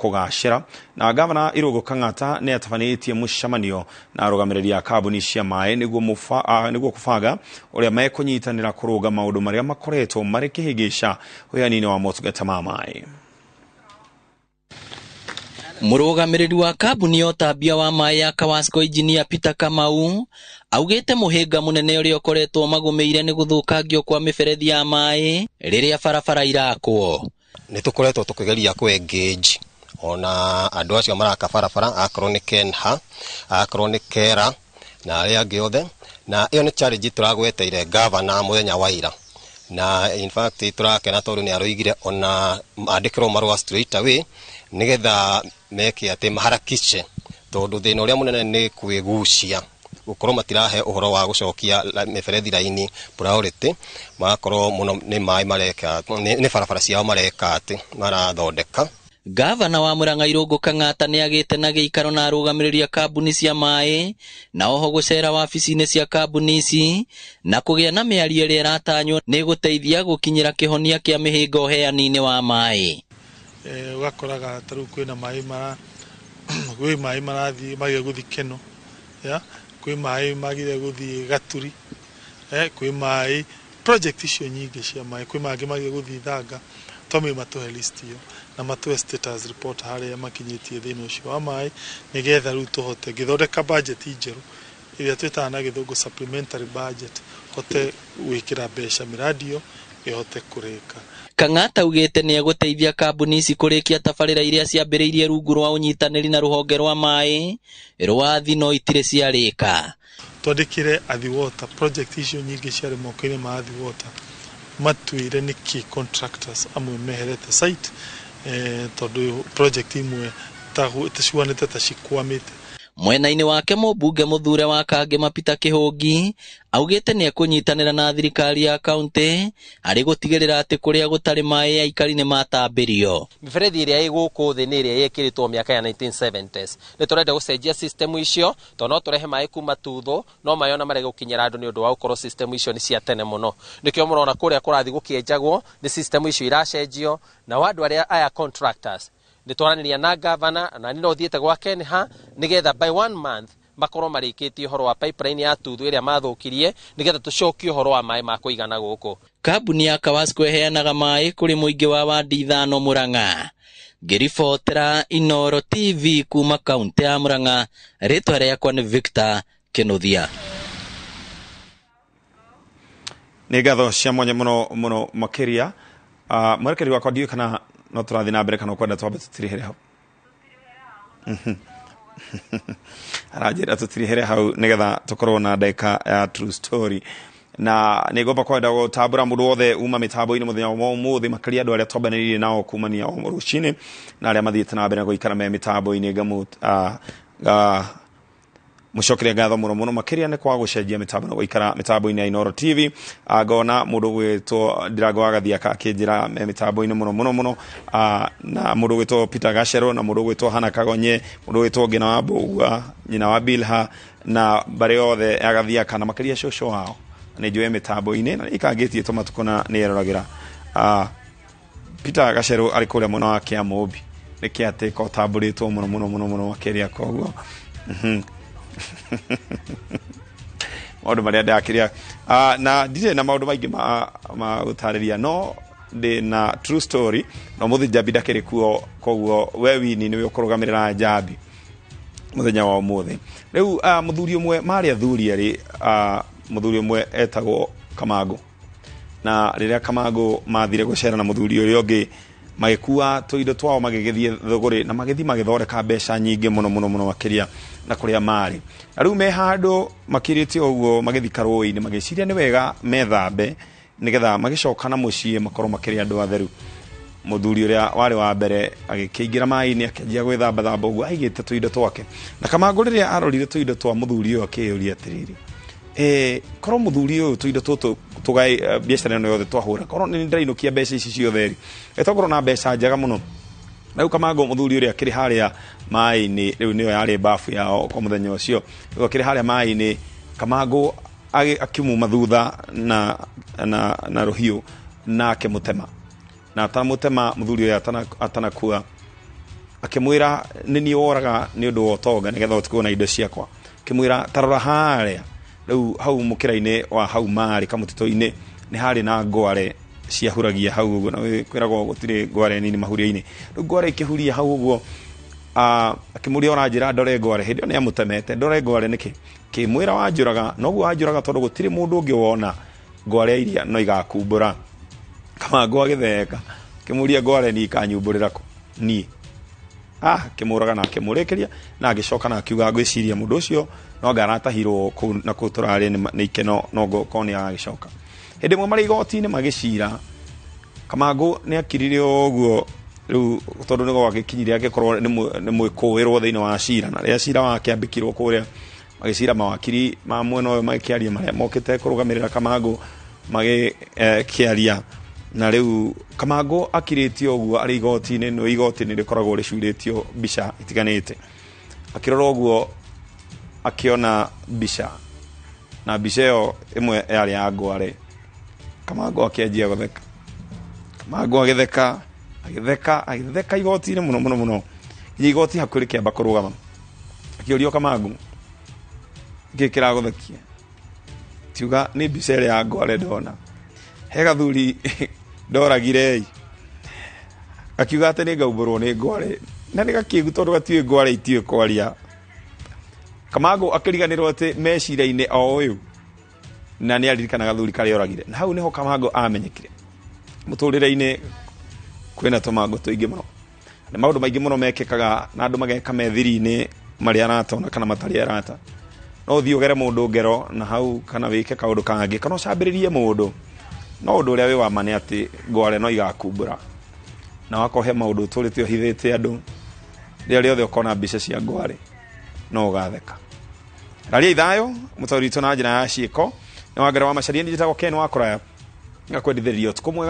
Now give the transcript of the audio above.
Kũgacĩra. Na Gavana Irũngũ Kang'ata nĩ atabanĩtie mũcemanio na arũgamĩrĩri a kambuni cia maĩ nĩguo kũbanga ũrĩa mekũnyitanĩra kũrũnga maũndũ marĩa makoretwo marĩ kĩhĩngĩca ũheani-inĩ wa motungata ma maĩ. Mũrũgamĩrĩri wa kambuni ya ũtambia wa maĩ ya Kawasco Engineer Peter Kamau augĩte mũhĩnga mũnene ũrĩa ũkoretwo magũmĩire nĩ gũthũkangio kwa mĩberethi ya maĩ rĩrĩa barabara irakwo. Nĩ tũkoretwo tũkĩgeria kũ engage ona andũ acio maraka barabara, akorwo nĩ Kenha, akorwo nĩ Kera na arĩa angĩ othe, na ĩyo nĩ challenge tũragweteire gavana mũthenya wa ira, na in fact tũrakena tondũ nĩ aroigire ona andĩkĩrwo marũa straight away nĩgetha meke atĩ maharakishe, tondũ thĩna ũrĩa mũnene nĩ kwĩgucia gũkorwo matirahe ũhoro wa gũcokia mĩberethi raini priority, magakorwo mũno nĩ maĩ mareka, nĩ barabara ciao mareka atĩ marathondeka. Gavana wa Murang'a Irũngũ Kang'ata nĩ agĩte na gĩikaro na arũgamĩrĩri a kambuni cia maĩ na oho gũcera wabici-inĩ cia kambuni ici na kũgĩa na mĩario ĩrĩa ĩratanywo nĩ gũteithia gũkinyĩra kĩhonia kĩa mĩhĩnga ũheani-inĩ wa maĩ. Ũgakoraga ta rĩu kwĩna maĩ mara, kwĩ maĩ marathiĩ magire gũthiĩ Keno, ya, kwĩ maĩ magire gũthiĩ Gaturi, kwĩ maĩ project icio nyingĩ cia maĩ, kwĩ mangĩ magire gũthiĩ Thanga. Twamwe matũhe list ĩyo na matũhe status report harĩa makinyĩtie thĩna ũcio wa maĩ, nĩgetha rĩu tũhote ngĩthondeka budget njerũ ĩrĩa twĩtaga na gĩthũngũ supplementary budget, hote gwĩkĩra mbeca mĩradi ĩyo ĩhote kũrĩka. Kang'ata augĩte nĩ egũteithia kambuni ici kũrĩkia tabarĩra iria ciambĩrĩirie rungu rwa ũnyitanĩri na rũhonge rwa maĩ rwa Athi no itirĩ ciarĩka. Twandĩkĩre Athi Water project icio nyingĩ ciarĩ moko-inĩ ma Athi Water, matwĩre nĩkĩ contractors amwe meherete site, tondũ project imwe ta cihuanĩte ta cikwamĩte. Mwena-inĩ wake mũmbunge mũthure wa Kangema Peter Kĩhũngi augĩte nĩ ekũnyitanĩra na thirikari ya kaunti harĩ gũtigĩrĩra atĩ kũrĩa gũtarĩ maĩ aikari nĩ matambĩrio. Mĩberethi ĩrĩa ĩ gũkũ thĩ nĩ ĩrĩa yekĩrĩtwo mĩaka ya 1970s. Nĩ tũrenda gũcenjia system icio tondũ no tũrehe maĩ kuma Tutho, no maĩ ona marege gũkinyĩra andũ nĩ ũndũ wa gũkorwo system icio nĩ cia tene mũno. Nĩkĩo mũrona kũrĩa kũrathiĩ gũkĩenjagwo nĩ system icio iracenjio, na andũ arĩa aya contractors nĩ twaranĩria na gavana na nĩ no thiĩte gwa Kenha nĩgetha by 1 month makorwo marĩkĩtie ũhoro wa pipeline ya Tuthu ĩrĩa mathũkirie nĩgetha tũcokie ũhoro wa maĩ ma kũigana gũkũ. Kambuni ya Kawasco ĩheanaga maĩ kũrĩ mũingĩ wa wadi 5 Murang'a. Ngĩribotera Inooro TV kuma kaunti ya Murang'a, rĩtwa rĩakwa nĩ Victor Kĩnuthia. Nĩ ngatho cia mwanya mũno mũno makĩria. Mwerekeri wakwa ndiũĩ kana no tũrathiĩ na mbere kana ũkwenda twambe tũtirĩhĩre hau. Aranjĩra tũtirĩhĩre hau nĩgetha tũkorwo na ndagĩka ya true story. Na nĩ ngomba kwenda gũtambũra mũndũ wothe uma mĩtambo-inĩ mũthenya wa ũmũthĩ, makĩria andũ arĩa twambanĩrĩire nao kumania o rũcinĩ na arĩa mathiĩte na mbere na gũikara me mĩtambo-inĩ. Mũcokeria ngatho mũno mũno makĩria nĩ kwa gũcenjia mĩtambo na gũikara mĩtambo-inĩ ya Inooro TV. Ngona mũndũ ũgwĩtwo Ndirango wa Gathiaka akĩnjĩra me mĩtambo-inĩ mũno mũno mũno, na mũndũ ũgwĩtwo Peter Gacero, na mũndũ ũgwĩtwo Hannah Kagonye, mũndũ ũgwĩtwo Ngina wa Mbũgua, nyina wa Bilha, na mbarĩ yothe ya Gathiaka, na makĩria cũcũ wao nĩ njũĩ mĩtambo-inĩ na nĩikangĩtie tũmatukũ na nĩeroragĩra. Peter Gacero arĩ kũrĩa mwena wa Kĩamũmbi, nĩ kĩatĩka ũtambũrĩtwo mũno mũno mũno mũno makĩria koguo. Maũndũ marĩa ndakĩria. Na ndirĩ na maũndũ maingĩ ma gũtarĩria, no ndĩ na true story. No mũthĩ Njambi ndakĩrĩ kuo, koguo we wini nĩwe ũkũrũgamĩrĩra Njambi mũthenya wa ũmũthĩ. Rĩu, mũthuri ũmwe, marĩ athuri erĩ, mũthuri ũmwe etagwo Kamangũ. Na rĩrĩa Kamangũ mathire gũcera na mũthuri ũrĩa ũngĩ, magĩkua tũindo twao magĩgĩthiĩ thũgũrĩ na magĩthiĩ magĩthondeka mbeca nyingĩ mũno mũno mũno makĩria na kũrĩa marĩ. Na rĩu me handũ makirĩte ũguo magĩthiĩ karũĩ-inĩ, magĩciria nĩ wega methambe nĩgetha magĩcoka na mũciĩ makorwo makĩrĩ andũ atheru. Mũthuri ũrĩa warĩ wa mbere agĩkĩingĩra maĩ-inĩ akĩanjia gwĩthambathamba ũguo aigĩte tũindo twake. Na Kamangũ rĩrĩa arorire tũindo twa mũthuri ũyũ akĩyũria atĩrĩrĩ, korwo mũthuri ũyũ tũindo tũtũ tũgae biacara ĩno yothe twahũra, korwo nĩ ndĩrainũkia mbeca ici ciothe rĩ, tokorwo na mbeca njega mũno. Rĩu Kamangũ mũthuri ũrĩa akĩrĩ harĩa maĩ-inĩ, rĩu nĩyo yarĩ bafu yao kwa mũthenya ũcio. Rĩu akĩrĩ harĩa maĩ-inĩ, Kamangũ akĩmuma thutha na rũhiũ na akĩmũtema. Na atamũtema mũthuri ũyũ atanakua, Akĩmwĩra nĩ niĩ woraga nĩ ũndũ wa ũtonga nĩgetha ũtigwo na indo ciakwa. Akĩmwĩra tarora harĩa rĩu hau mũkĩra-inĩ wa hau marĩ kamũtitũ-inĩ nĩ harĩ na ngware ciahuragia hau ũguo, na kwĩragwo gũtirĩ ngware nini mahuria-inĩ. Rĩu ngware ikĩhuria hau ũguo, akĩmũria ũranjĩra ndore ngware, hĩndĩ ĩyo nĩ amũtemete, ndore ngware nĩkĩ? Kĩmwĩra wanjũraga, noguo wanjũraga tondũ gũtirĩ mũndũ ũngĩ wona ngware iria no igakumbũra. Kamangũ agĩtheka, akĩmũria ngware niĩ ikanyumbũrĩra kũ? Niĩ. Akĩmũraga na akĩmũrĩkĩria na agĩcoka na akiuga ngwĩciria mũndũ ũcio no anga aratahirwo kũu na kũu tũrarĩ nĩ ikeno, no ngũkorwo nĩ agagĩcoka. Hĩndĩ ĩmwe marĩ igoti-inĩ magĩcira, Kamangũ nĩ akirire ũguo rĩu tondũ nĩ gwagĩkinyire agĩkorwo nĩ mwĩkũĩrwo thĩinĩ wa cira, na rĩrĩa cira wake ambĩkirwo kũrĩa magĩcira mawakiri ma mwena ũyũ magĩkĩaria marĩa mokĩte kũrũgamĩrĩra Kamangũ magĩkĩaria, na rĩu Kamangũ akirĩtio ũguo arĩ igoti-inĩ, no igoti nĩ rĩkoragwo rĩcurĩtio mbica itiganĩte. Akĩrora ũguo akĩona mbica, na mbica ĩyo ĩmwe yarĩ ya ngware. Kamangũ akĩanjia gũtheka, Kamangũ agĩtheka, agĩtheka, agĩtheka igoti-inĩ mũno mũno mũno, nginya igoti hakuhĩ rĩkĩamba kũrũgama. Akĩũrio Kamangũ, nĩkĩ kĩragũthekia? Tiuga nĩ mbica ĩrĩa ya ngware ndona, he gathuri ndoragire, akiuga atĩ nĩ ngaumbũrwo nĩ ngware, na nĩ gakĩgu tondũ gatiũĩ ngware itiũĩ kwaria. Kamangũ akĩriganĩrwo atĩ mecira-inĩ o ũyũ na nĩ aririkana gathuri karĩa oragire, na hau nĩho Kamangũ amenyekire. Mũtũrĩre-inĩ kwĩna tũmangũ tũingĩ mũno, nĩ maũndũ maingĩ mũno mekĩkaga na andũ mageka methiri-inĩ marĩ arata ona kana matarĩ arata. No ũthiĩ ũgere mũndũ ngero na hau, kana wĩke kaũndũ kangĩ, kana ũcambĩrĩrie mũndũ, no ũndũ ũrĩa wĩ wa ma nĩ atĩ ngware no igakumbũra, na wakorwo he maũndũ ũtũrĩte ũhithĩte andũ, rĩrĩa rĩothe ũkona mbica cia ngware no ũgatheka. Raria thayũ mũtũrĩre witũ na njĩra ya ciĩko. Nĩ Wangera wa Macharia, njĩtagwo Ken wa Kũraya, ngakwendithĩrĩria ũtukũ mwega.